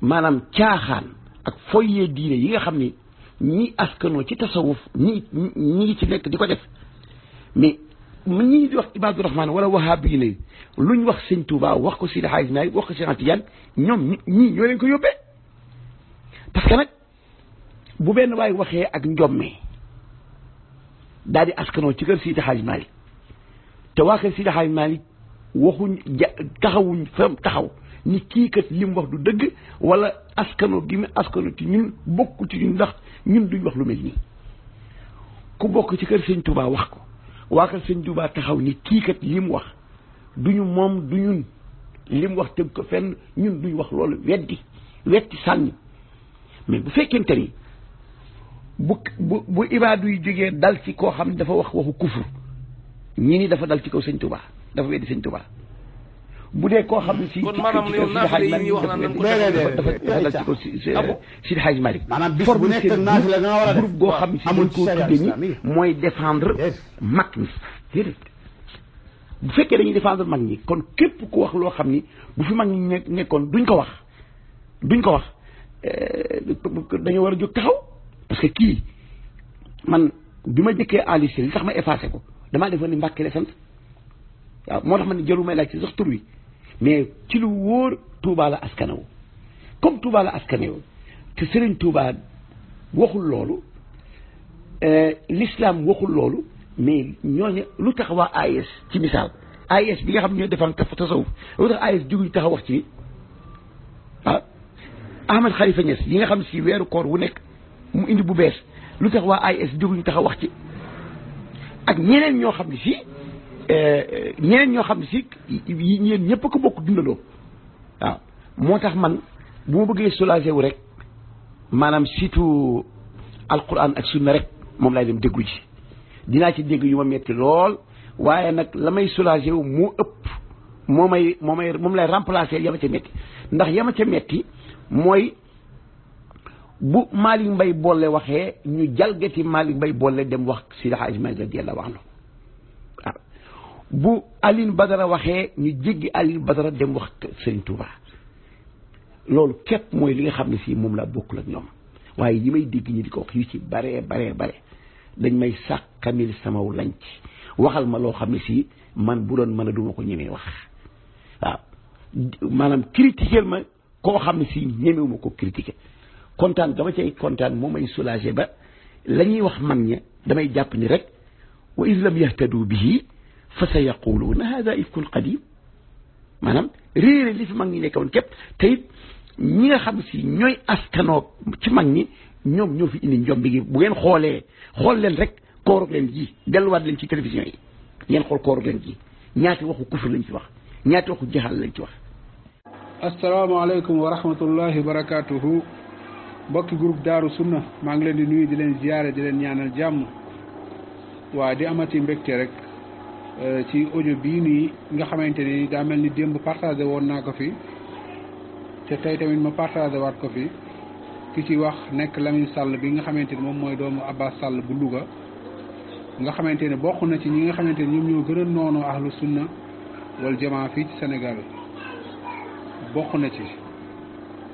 maanaam caaxaan ak foyee diine yi nga xam ni ñi askanoo ci tasawuf ñi ci nekk di ko def mais ñi di wax Ibaadu Rahmaan wala wahabi yi luñ wax sëñ Touba wax ko Seydi Hadji Malick wax ko Cheikh Tidiane ñoom ñii ñoo leen ko yóbbee parce que nag bu benn waay waxee ak njomme daal di askanoo ci kër Seydi Hadji Malick te waa kër Seydi Hadji Malick waxuñ taxawuñ fa taxaw ni kii kat li mu wax du dëgg wala askano gi mu askano ci ñun bokku ci ñun ndax ñun duñ wax lu mel nii ku bokk ci kër sëñ Touba wax ko waa kër sëñ Touba taxaw ni kii kat li mu wax duñu moom du ñun li mu wax tëgg ko fenn ñun duñ wax loolu wetti sànni mais bu fekkente ni bu ibaadu yi jógee dal ci koo xam ne dafa wax waxu kufur ñi ni dafa dal ci kaw sëñ Touba dafa weddi sëñ Touba bu dee koo xam ne si kon maanaam yow naafile yi ñuy wax naan nañ ko dafa dal ci kaw Seydi Hadji Malick maanaam bis bu nekk naafile nga war a def groupe goo xam ne si dañ koo tudde ni mooy défendre mag ñi déedéet bu fekkee dañuy défendre mag ñi kon képp ku wax loo xam ni bu fi mag ñi nekkoon duñ ko wax dañoo war a jóg taxaw parce que kii man bi ma jëkkee enregistré li tax ma effacé ko damaa defoon ni Mbàkke la sant waaw moo tax ma ne jarul may laaj ci sax tur wi mais ci lu wóor Touba la askanewu comme Touba la askanewu te Serigne Touba waxul loolu l'islam waxul loolu mais ñooñu lu tax waa AIS ci misaal AIS bi nga xam ne ñooy defar tasawuf lu tax AIS juguñu taxaw wax ci ah Ahmed Khalifa Niass yi nga xam si weeru koor wu nekk mu indi bu bees lu tax waa AIS juguñu taxaw wax ci ak ñeneen ñoo xam ne si ñeen ñëpp ko bokk dundaloo waaw moo tax man bu ma bëggee soulagé wu rek maanaam surtout alquran ak sunna rek moom laay dem déglu ji dinaa ci dégg yu ma metti lool waaye nag la may soulagé wu moo ëpp moom lay remplacer yama ca metti ndax yama ca metti mooy bu Malick Mbaye boole waxee ñu jalgati Malick Mbaye boole dem wax Seydi Hadji Malick radiyallahu anhu waaw bu Alioune Badara waxee ñu jéggi Alioune Badara dem wax Serigne Touba loolu képp mooy li nga xam ne si moom laa bokkul ak ñoom waaye yi may dégg ñi di ko wax yu ci bare dañ may sàkkamil samaw lañ ci waxal ma loo xam ne si man bu doon mën a duma ko ñemee wax waaw maanaam critiquer ma koo xam ne si ñemewuma ko critiquer kontaan dama cay kontaan moo may soulager ba la ñuy wax mag ña damay jàpp ni rek wa iz lam yahtadu bihi fa sa yaquluuna hada ifkun qadim maanaam réere li fi mag ñi nekkoon képp te it ñi nga xam si ñooy askanoo ci mag ñi ñoom ñoo fi indi njombi gi bu ngeen xool leen rek koorug leen ji delluwaat leen ci télévision yi ngeen xool koorug leen ji ñaati waxu kufur lañ ci wax ñaati waxu jaxal lañ ci wax. asalaamaaleykum wa rahmatullahi wa barakaatuhu mbokki groupe Daaru Sunna maa ngi leen di nuyu di leen ziyaare di leen ñaanal jàmm waa di amati mbégte rek ci audio bii nii nga xamante ni daa mel ni démb partagé woon naa ko fi te tey tamit ma partagé waat ko fi ki ci wax nekk Lamine Sall bi nga xamante ni moom mooy doomu Abbas Sall bu Louga nga xamante ne bokk na ci ñi nga xamante ni ñoom ñoo gën a noonu ahlu sunna wal jamaa fii ci Sénégal bokk na ci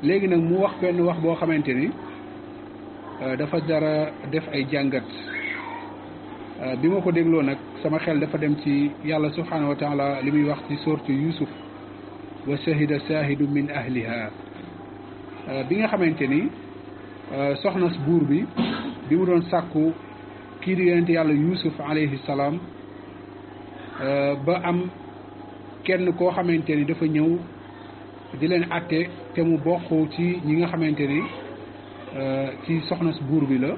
léegi nag mu wax benn wax boo xamante ni dafa jara def ay jàngat bi ma ko dégloo nag sama xel dafa dem ci yàlla subhanahu wa taala li muy wax ci sourate Yusuf wa shahida shahidu min ahliha bi nga xamante ni soxna buur bi mu doon sàkku kii di yonente yàlla Yusuf alayhi salaam ba am kenn koo xamante ni dafa ñëw di leen atte te mu bokk ci ñi nga xamante ni ci soxna buur bi la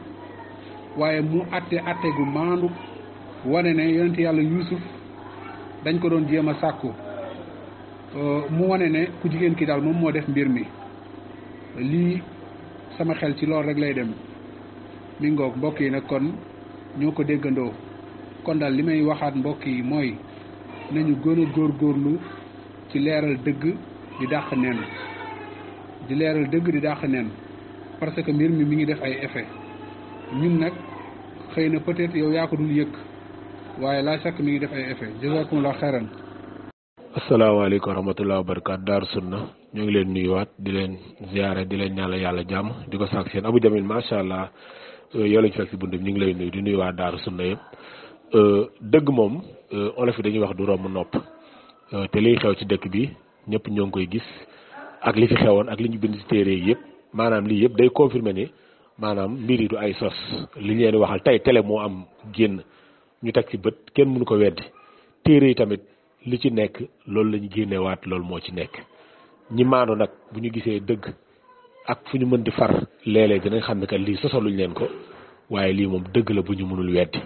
waaye mu atte gu maandu wane ne yonente yàlla Yusuf dañ ko doon jéem a sàkku mu wane ne ku jigéen ki daal moom moo def mbir mi lii sama xel ci loolu rek lay dem mi ngoog mbokk yi nag kon ñoo ko déggandoo kon daal li may waxaat mbokk yi mooy nañu gën a góorgóorlu ci leeral dëgg di dàq nen parce que mbir mi ngi def ay effet ñun nag xëy na peut-être yow yaa ko dul yëg waaye laa chaque mi ngi def ay effet jazakumullah xayran. asalaamaaleykum wa rahmatulah wa barakaatu Daaru Sunna ñoo ngi leen nuyuwaat di leen ziare di leen ñaanal yàlla jàmm di ko sàkk seen Abou Jamil macha allah yow lañ fekk si bunt bi ñu ngi lay nuyu di nuyuwaat Daaru Sunna yëpp dëgg moom olof yi dañuy wax du romb nopp te liy xew ci dëkk bi ñëpp ñoo ngi koy gis ak li fi xewoon ak li ñu bind ci téere yi yëpp maanaam lii yëpp day confirmer ni maanaam mbir yi du ay sos li ñu leen waxal tey télé moo am génn ñu teg ci bët kenn mënu ko weddi téere yi tamit li ci nekk loolu la ñu génneewaat loolu moo ci nekk ñi maandu nag bu ñu gisee dëgg ak fu ñu mën di far léeg-léeg dinañ xam ne que lii sosaluñ leen ko waaye lii moom dëgg la bu ñu mënul weddi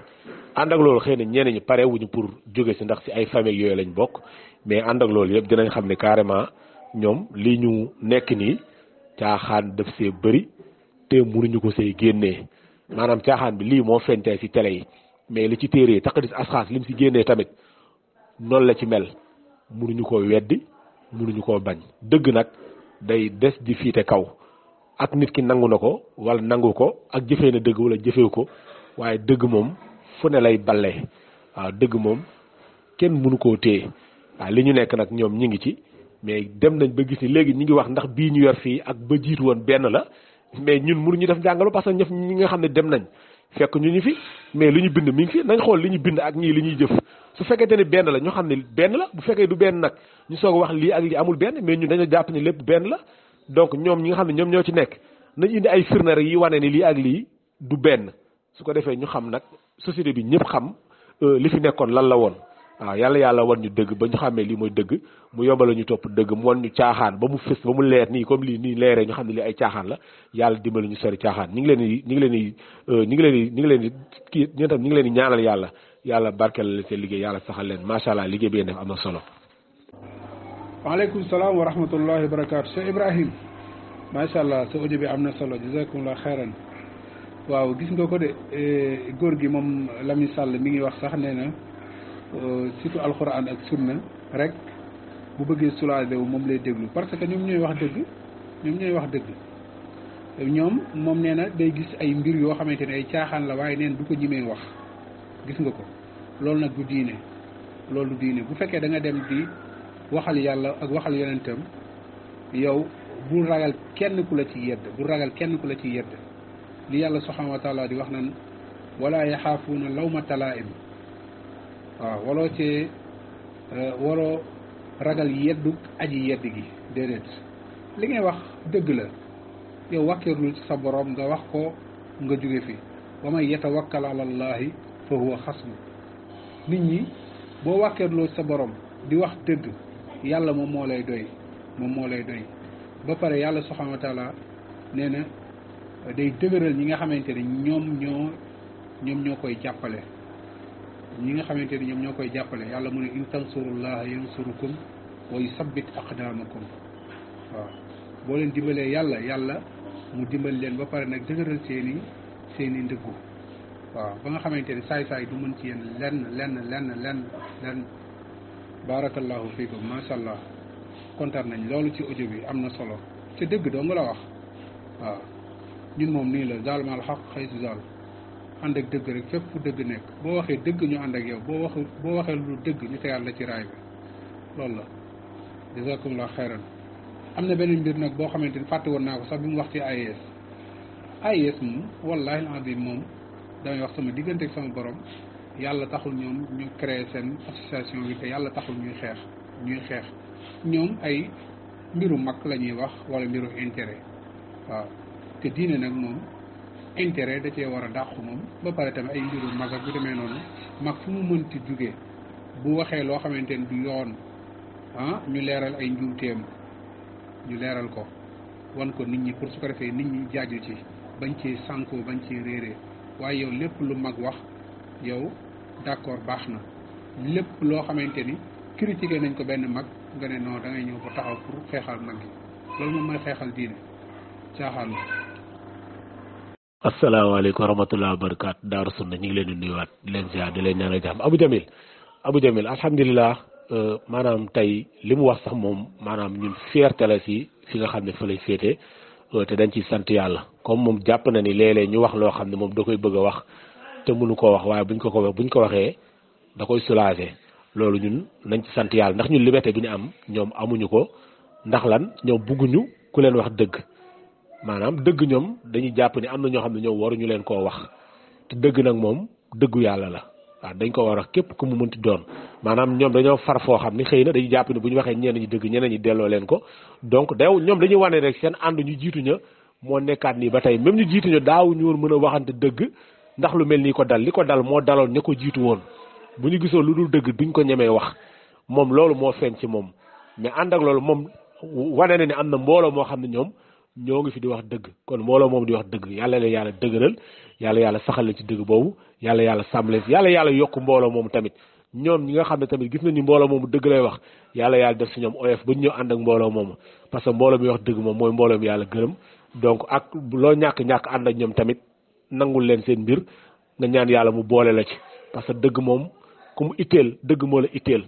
ànd ak loolu xëy na ñeneen ñi pare wuñu pour jóge si ndax si ay famille yooyu lañ bokk mais ànd ak loolu yëpp dinañ xam ne carrément ñoom lii ñu nekk nii caaxaan def see bëri te mënuñu ko see génnee maanaam caaxaan bi lii moo feeñtee si télé yi mais li ci téere yi taqadis asxaas lim si génnee tamit noonu la ci mel mënuñu koo weddi mënuñu koo bañ dëgg nag day des di fiite kaw ak nit ki nangu na ko wala nangu ko ak jëfee na dëgg wala jëfewu ko waaye dëgg moom fu ne lay ballee waaw dëgg moom kenn mënu koo téye waaw li ñu nekk nag ñoom ñi ngi ci mais dem nañ ba gis ni léegi ñi ngi wax ndax bii ñu yor fii ak ba jiitu woon benn la mais ñun mënuñu def njàngalu parce que ñëf ñi nga xam ne dem nañ fekk ñu fi mais li ñu bind mi ngi fi nañ xool li ñu bind ak ñii li ñuy jëf su fekkente ni benn la ñu xam ne benn la bu fekkee du benn nag ñu soog a wax lii ak lii amul benn mais ñun dañoo jàpp ni lépp benn la donc ñoom ñi nga xam ne ñoom ñoo ci nekk nañ indi ay firnde yi wane ni lii ak lii du benn su ko defee ñu xam nag société bi ñëpp xam li fi nekkoon lan la woon waaw yàlla wan ñu dëgg ba ñu xàmmee lii mooy dëgg mu yombal ñu topp dëgg mu wan ñu caaxaan ba mu fës ba mu leer nii comme lii nii leeree ñu xam ne lii ay caaxaan la yàlla dimbali ñu sori caaxaan ñi ngi leen di kii ñun tam ñi ngi leen di ñaanal yàlla barkeel leen seen liggéey yàlla saxal leen macha allah liggéey bi ngeen def am na solo. waaleykum salaam wa rahmatullahi wa barakaatu Cheikh Ibrahim macha allah sa audio bi am na solo jazakumullah xayran waaw gis nga ko de góor gi moom Lamine Sall mi ngi wax sax nee na surtout alxuraan ak sunna rek bu bëggee soulager wu moom lay déglu parce que ñoom ñooy wax dëgg ñoom moom nee na day gis ay mbir yoo xamante ne ay caaxaan la waaye neen du ko ñimee wax gis nga ko loolu nag du diine loolu du diine bu fekkee da nga dem di waxal yàlla ak waxal yonentam yow bul ragal kenn ku la ci yedd li yàlla subhanahu wa taala di wax naan wala yaxaafuuna lawmata laa'im waaw waroo ragal yeddu aji yedd gi déedéet li ngay wax dëgg la yow wàkkeerlu ci sa borom nga wax ko nga jóge fi wa man yatawakkal ala allahi fa huwa xasbu nit ñi boo wàkkeerloo sa borom di wax dëgg yàlla moom moo lay doy ba pare yàlla subhanahu wa taala nee na day dëgëral ñi nga xamante ne ñoom ñoo koy jàppale yàlla mu ne in tansurullaha yansurukum wa yusabbit aqdamakum waaw boo leen dimbalee yàlla mu dimbal leen ba pare nag dëgëral seeni ndëggu waaw ba nga xamante ne saay-saay du mën ci yéen lenn barakallahu fiikum masha allah kontaan nañ loolu ci audio bi am na solo te dëgg doo nga la wax waaw ñun moom nii la zaal maal xaq xëy si zaal ànd ak dëgg rek fépp fu dëgg nekk boo waxee dëgg ñu ànd ak yow boo waxee lu dëgg ñu tegaat la ci raay bi loolu la jazakumullah xayran am na beneen mbir nag boo xamante ni fàtte woon naa ko sax bi mu wax ci AIS moom wallahi al-azim moom damay wax sama diggante ak sama borom yàlla taxul ñoom ñu créé seen association bi te yàlla taxul ñuy xeex ñoom ay mbiru mag la ñuy wax wala mbiru intérêt waaw te diine nag moom intérêt da cee war a dàqu moom ba pare tamit ay mbiru mag ak bu demee noonu mag fu mu mënti jugee bu waxee loo xamante ni du yoon ñu leeral ay njuumteem ñu leeral ko wan ko nit ñi pour su ko defee nit ñi jaaju ci bañ ci sànkoo bañ ci réeree waaye yow lépp lu mag wax yow d'accord baax na lépp loo xamante ni critiqué nañ ko benn mag nga ne non da ngay ñëw ba taxaw pour xeexal mag gi loolu moom mooy xeexal diine caaxaan la. asalaamaaleykum wa rahmatulah wa barakaatu Daaru Sunna ñu ngi leen di nuyuwaat di leen ziar di leen ñaanal jàmm Abou Jamil alhamdulilah maanaam tey li mu wax sax moom maanaam ñun fierté la si fi nga xam ne fa lay féete te dañ ciy sant yàlla comme moom jàpp na ni léeg-léeg ñu wax loo xam ne moom da koy bëgg a wax te mënu koo wax waaye buñ ko waxee da koy soulager loolu ñun nañ ci sant yàlla ndax ñun liberté bi ñu am ñoom amuñu ko ndax lan ñoom bugguñu ku leen wax dëgg maanaam dëgg ñoom dañuy jàpp ni am na ñoo xam ne ñoom waruñu leen koo wax te dëgg nag moom dëggu yàlla la waaw dañ ko war a képp ku mu mënti doon maanaam ñoom dañoo far foo xam ni xëy na dañuy jàpp ni bu ñu waxee ñenn ñi dëgg ñeneen ñi delloo leen ko donc ñoom dañuy wane rek seen ànd ñu jiitu ña moo nekkaat nii ba tey même ñu jiitu ña daaw ñu woon mën a waxante dëgg ndax lu mel nii ko dal li ko dal moo daloon ña ko jiitu woon bu ñu gisoo lu dul dëgg duñ ko ñemee wax moom loolu moo feeñ ci moom mais ànd ak loolu moom wane na ni am na mbooloo moo xam ne ñoom ñoo ngi fi di wax dëgg kon mbooloo moom di wax dëgg yàlla leen yàlla dëgëral yàlla saxal ci dëgg boobu yàlla sàmm leen yàlla yokk mbooloo moomu tamit ñoom ñi nga xam ne tamit gis nañ ni mbooloo moomu dëgg lay wax yàlla def si ñoom oyof ba ñu ñëw ànd ak mbooloo moomu parce que mbooloo mi wax dëgg moom mooy mbooloo mi yàlla gërëm donc ak loo ñàkk ànd ak ñoom tamit nangul leen seen mbir nga ñaan yàlla mu boole la ci parce que dëgg moom ku mu itteel dëgg moo la itteel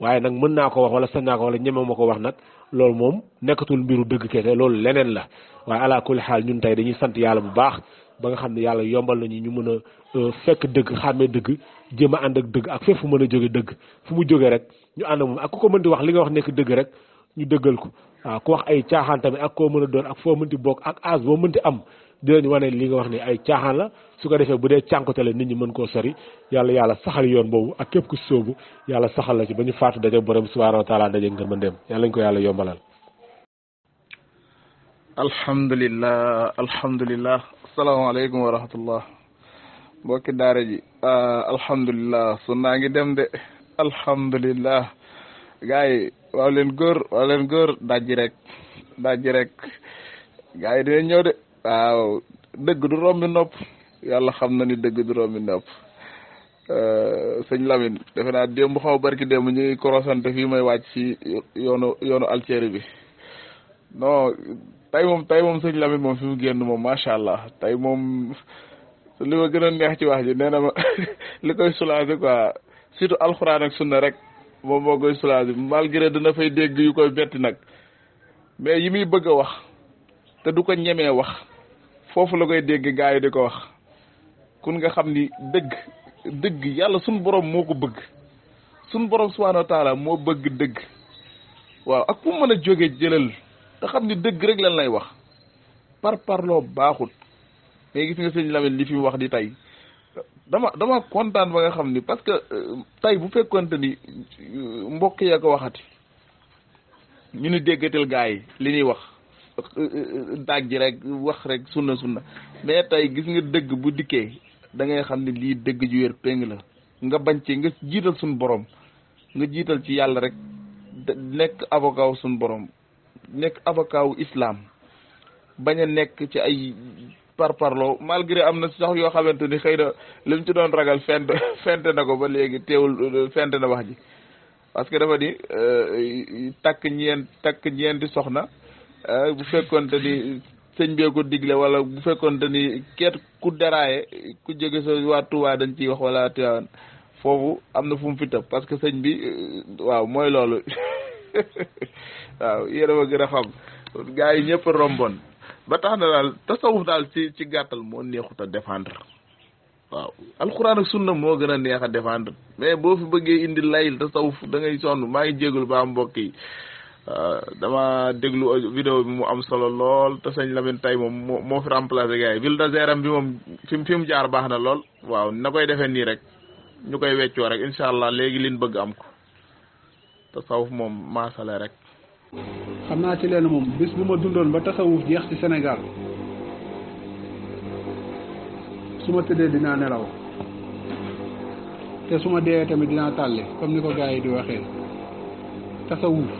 waaye nag mën naa ko wax wala sañ naa ko wala ñeme ma ko wax nag loolu moom nekkatul mbiru dëgg kese loolu leneen la waaye ala kulli xaal ñun tey dañuy sant yàlla bu baax ba nga xam ne yàlla yombal nañu ñu mën a fekk dëgg xàmmee dëgg jéem a ànd ak dëgg ak fépp fu mën a jóge dëgg fu mu jóge rek ñu ànd ak moom ak ku ko mënti wax li nga wax nekk dëgg rek ñu dëggal ko waaw ku wax ay caaxaan tamit ak koo mën a doon ak foo mënti bokk ak âge boo mënti am dinañ wane li nga wax ni ay caaxaan la su ko defee bu dee cànkute la nit ñi mën koo sori yàlla saxal yoon boobu ak képp ku sóobu yàlla saxal la ci ba ñu faatu daje borom subhanahu wa taala daje ngër ma ndem yàlla ñu ko yàlla yombalal. alhamdulillah asalaamaaleykum wa rahmatullah mbokki daara ji alhamdulillah su naa ngi dem de alhamdulillah gars yi waaw leen góor dajji rek gars yi dinañ ñëw de waaw dëgg du rombi nopp yàlla xam na ni dëgg du rombi nopp sëñ Lamine defe naa démb xaw barki démb ñu ngi korosante fii may wàcc ci yoonu Alceri bi non tey moom sëñ Lamine moom fi mu génn moom macha allah tey moom li ma gën a neex ci wax ji nee na ma li koy soulager quoi surtout alxuraan ak sunna rek moom moo koy soulager malgré dina fay dégg yu koy betti nag mais yi muy bëgg a wax te du ko ñemee wax foofu la koy dégg gaa yi di ko wax kun nga xam ni dëgg yàlla suñu borom moo ko bëgg suñu borom subhanahu wa taala moo bëgg dëgg waaw ak fu mën a jóge jëlal te xam ni dëgg rek lan lay wax parloo baaxul mais gis nga sëñ Lamine li fi wax di tey dama kontaan ba nga xam ni parce que tey bu fekkonte ni mbokk ya ko waxati ñu ni déggatal gaa yi li ñuy wax daaj ji rek wax rek sunna mais tey gis nga dëgg bu dikkee da ngay xam ne lii dëgg ju wér péng la nga bañ ci nga jiital suñu borom nga jiital ci yàlla rek nekk avocat wu suñu borom nekk avocat wu islam bañ a nekk ci ay parloo malgré am na sax yoo xamante ni xëy na li mu ci doon ragal fente na ko ba léegi teewul fente na wax ji parce que dafa ni takk ñeenti soxna bu fekkonte ni sëñ bee ko digle wala bu fekkonte ni keet ku daraaye ku jóge sa waa Tuubaa dañ ciy wax wala Tiwaawan foofu am na fu mu fi tëb parce que sëñ bi waaw mooy loolu waaw yéen a ma gën a xam gars yi ñëpp romboon ba tax na daal tasawuf daal ci gàttal moo neexut a défendre waaw alxuraan ak sunna moo gën a neex a défendre mais boo fi bëggee indi layil tasawuf da ngay sonn maa ngi jégalu ba mbokk yi dama déglu vidéo bi mu am solo lool te sëñ Lamine tey moom moo fi remplacé gars yi ville de Zéram bi moom fi mu jaar baax na lool waaw na koy defee nii rek ñu koy weccoo rek incha allah léegi liñ bëgg am ko tasawuf moom maasale rek. xam naa ci leen moom bis bu ma dundoon ba tasawuf jeex ci Sénégal su ma tëddee dinaa nelaw te su ma dee tamit dinaa tàlli comme ni ko gars yi di waxee tasawuf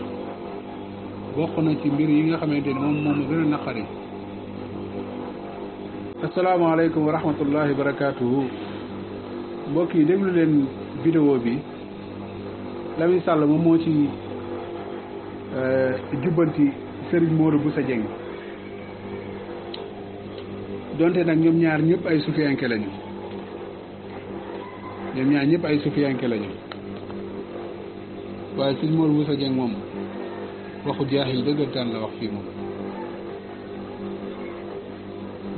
bokk na ci mbir yi nga xamante ni moom a gën a naqari. asalaamaaleykum wa rahmatullahi wa barakaatuhu mbokk yi déglu leen vidéo bi Lamine Sall moom moo ci jubbanti Serigne Modou Bousso Dieng donte nag ñoom ñaar ñëpp ay sufiyanke lañu waaye Serigne Modou Bousso Dieng moom waxu jaaxil dëggantaan la wax fii moom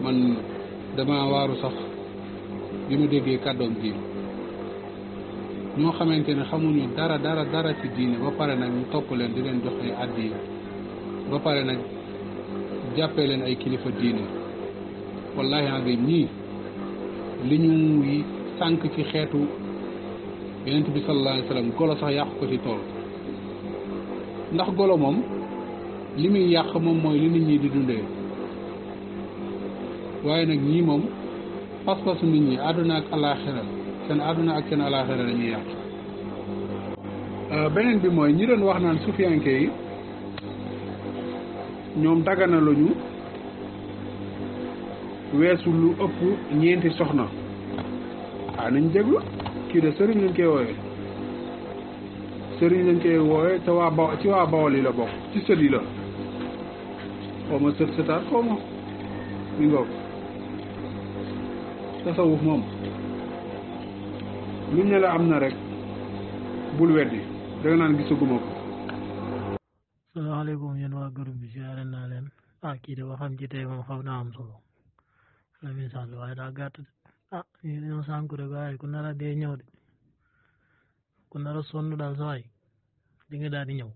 man dama waaru sax bi ma déggee kàddoom ji ñoo xamante ne xamuñu dara ci diine ba pare nag ñu topp leen di leen jox ay addi ba pare nag jàppee leen ay kilifa diine wallahi azim ñii li ñu sànq ci xeetu yonent bi sallallahu alayhi wa sallam golo sax yàqu ko ci tool ndax golo moom li muy yàq moom mooy li nit ñi di dundee waaye nag ñii moom pas-pasu nit ñi àdduna ak alaaxira seen àdduna ak seen alaaxira la ñuy yàq beneen bi mooy ñi doon wax naan sufiyanke yi ñoom dagana lañu weesu lu ëpp ñeenti soxna nañ déglu kii de sëriñ lañ koy wooye te ci waa Bawol yi la bokk ci sët yi la xaw ma sëtaat xaw ma mi ngoog tasawuf moom luñ ne la am na rek bul weddi danga naan gisaguma ko. salaamaaleykum yéen waa groupe bi siyaare naa leen kii de waxam ci tey moom xaw naa am solo Lamine Sall waaye daa gàtt de ñu ñoo sànku rek waaye ku nar a dee ñëw de ku nar a sonn daal sa waay di nga daal di ñëw